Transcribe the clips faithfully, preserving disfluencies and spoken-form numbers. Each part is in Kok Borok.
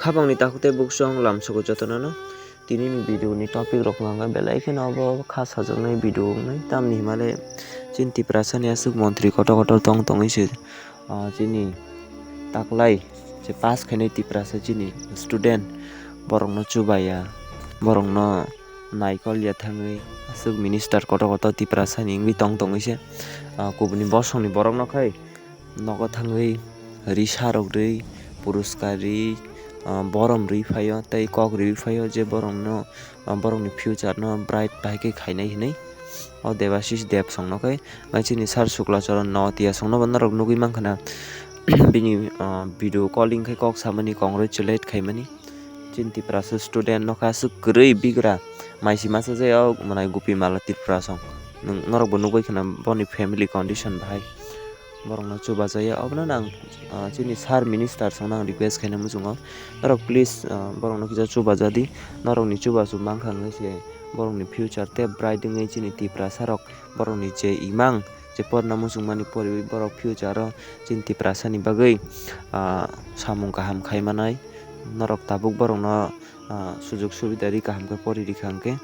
Habangni takhuk tei buksong lamsogo jotono no. Tini ni video ni topic rok no ang belai kheno obo kha sajaknai video wngnai, tamni himale chini Tiprasa ni aswk montri kotor kotor tong tongwi se, ah, chini taklai je pass khainai Tiprasa chini student, borok no chubaya, borok no naikol ya thangwi aswk minister kotor kotor Tiprasa ni wngwi tong tongwi se, ah, kubuni bosong ni borok no khai nogo thangwi risa rok rwi, puruskar rwi, ah, borom rwi phaio tei kok rwi phaio je borokno, ah, borokni future no bright bahai khe khainai hinwi. O Debashish Deb songno khe, ah, chini Sir Shukla Charan Noatia songno bo norok nugwi mankha na. Bini, ah, video calling khai kok samani congratulate khaimani. Chini Tiprasa student no kha aswk kwrwi bigra maisi masa jai o manai Gopi Mala Tripura song. Nwng, norok bo nugwi khana boni family condition bahai. Borok no chubajaia obono nang, ah, chini sir minister song nang request khaina muchungo. Norok please, ah, borok no kisa chubajadi. Norok ni chubachu mankha wngwi se borok ni future tei bright wngwi chini Tiprasa rok borok ni je imang je porna muchungmani poriwi borok future o chini Tiprasa ni bagwi, ah, samung kaham khai manai. Norok tabuk borok no, ah, sujug subida ri kaham khe pori rikha hwnkhe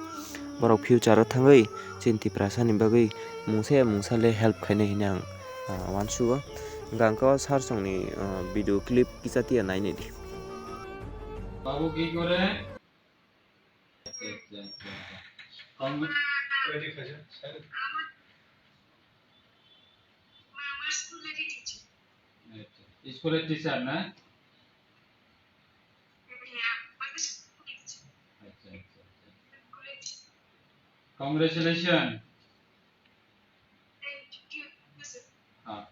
borok future o thangwi chini Tiprasa ni bagwi mungsa ya mungsa le help khainai hinwi ang, ah, uansugo. Hwnkhe ang khe o sir song ni, ah, video clip kisa tiya nainai di. বাবু কি করে? আচ্ছা, আচ্ছা, আচ্ছা, আচ্ছা। কম-, আচ্ছা, স্কুলের টিচার না? আচ্ছা, আচ্ছা, আচ্ছা। Congratulation. হ্যাঁ।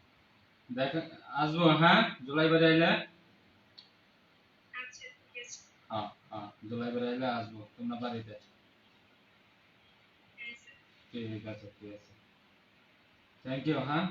দেখা, আসবো, হ্যাঁ? জুলাই বারে আইলে? হ্যাঁ, হ্যাঁ, জুলাই বারে আইলে আসবো, তোমরা বাড়িতে। ঠিক আছে, ঠিক আছে। Thank you, হ্যাঁ?